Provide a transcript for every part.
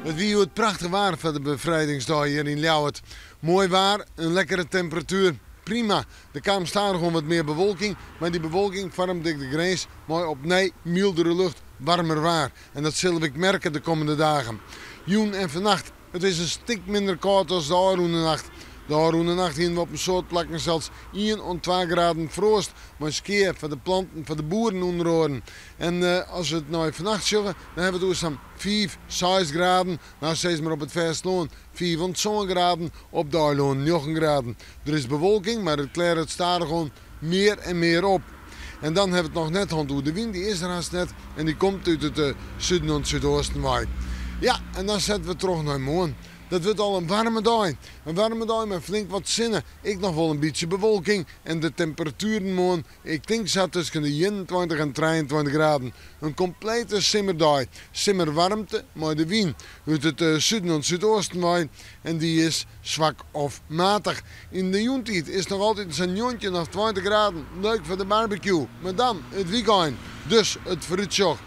It wie hjoed prachtich waar foar de befrijdingsdei hjir yn Ljouwert. Moai waar, in lekkere temperatuer. Prima. Der kaam stadichoan wat mear bewolking, mar dy bewolking foarmet ek de grins mei opnij myldere lucht, waarmer waar. En dat sille we ek merke de kommende dagen. Jûn en fannacht, it is in stik minder kâld as de ôfrûne nacht. De ôfrûne nacht hiene we op in soad plakken sels ien oant twa graden froast, mei skea foar de planten, foar de boeren ûnder oaren. En as we it nei fannacht sjogge, dan hawwe we it oer sa'n fiif, seis graden, no sis mar op it fêstelân fiif oant sân graden, op de eilânen njoggen graden. Der is bewolking, mar it klearret stadichoan mear en mear op. En dan hawwe we it noch net hân oer de wyn, dy is der hast net en dy komt út it suden oant súdoasten wei. Ja, en dan sette we troch nei moarn. Dat wurdt al in waarme dei. In waarme dei mei flink wat sinne, ek noch wol in bytsje bewolking en de temperatueren moarn, ik tink sa tusken de 21 en 23 graden. In komplete simmerdei. Simmerwaarmte mei de wyn út it suden oant súdoasten wei en dy is swak of matich. Yn de jûntiid is it noch altyd sa'n 19 of 20 graden. Leuk foar de barbecue. Mar dan it wykein. Dus it foarútsjoch.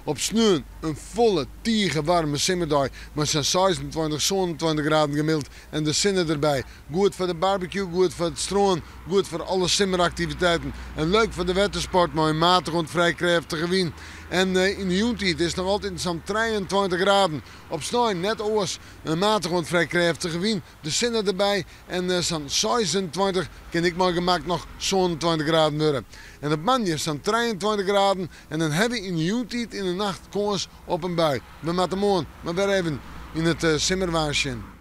Op sneon in folle tige waarme simmerdei mei sa'n 26, 27 graden gemiddeld en de sinne derby. Goed foar de barbecue, goed foar it strân, goed foar alle simmeraktiviteiten en leuk foar de wettersport mei in matige oant frij krêftige wyn. En yn de jûntiid is it noch altyd sa'n 23 graden. Op snein net oars, in matige oant frij krêftige wyn, de sinne derby en sa'n 26, kin ek mei gemak noch 27 graden wurde. En op moandei sa'n 23 graden en dan hawwe we yn de jûntiid yn de nacht kâns op in bui. We moatte moarn mar wer even yn it simmerwaar sjen.